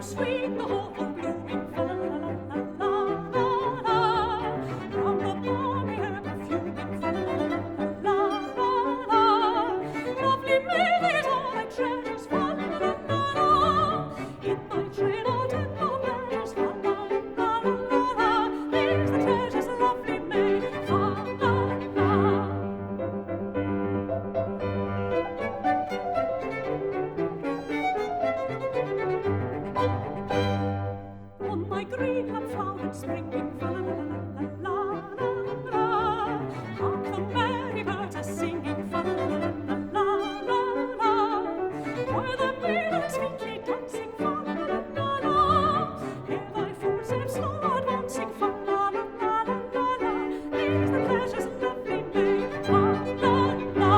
Sweet the hawthorn blooming, fa la la la la la la. Round the balmy herb perfuming, fa la la la la la la. Lovely May, these are thy treasures, fa la la la la. In thy train are tender pleasures, fa la la la la. These the treasures, lovely May, fa la la. On thy green lamp flowered springing, fa la la la la la la. Hark the merry birds are singing, fa la la la la la la. Where the maiden sweetly dancing, fa la la la la. Hear thy footsteps slow advancing, fa la la la la la. These the pleasures, lovely May, fa la la.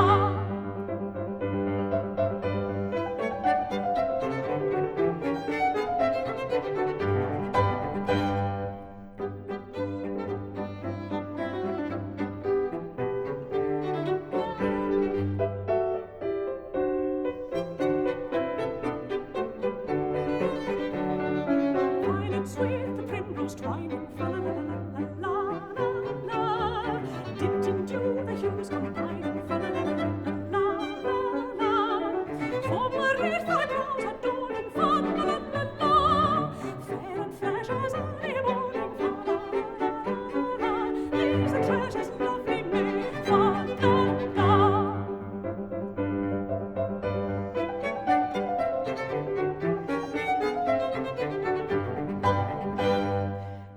Violets with the primrose twining, fa la la la la la la. Dipped in dew, the hues combining, fa la la la la la la. Form the wreath thy brows adorning, fa la la la la. Fair and fresh as early morning, fa la la la la. These the treasures, lovely May, fa la la.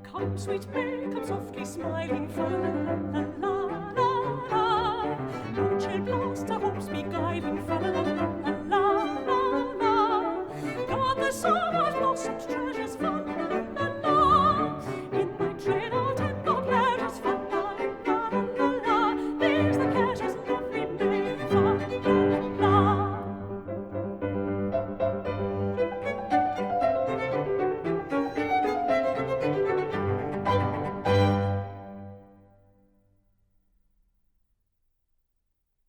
Come, sweet May, come softly smiling, fa la la la la la. No chill blast our hopes beguiling, fa la la.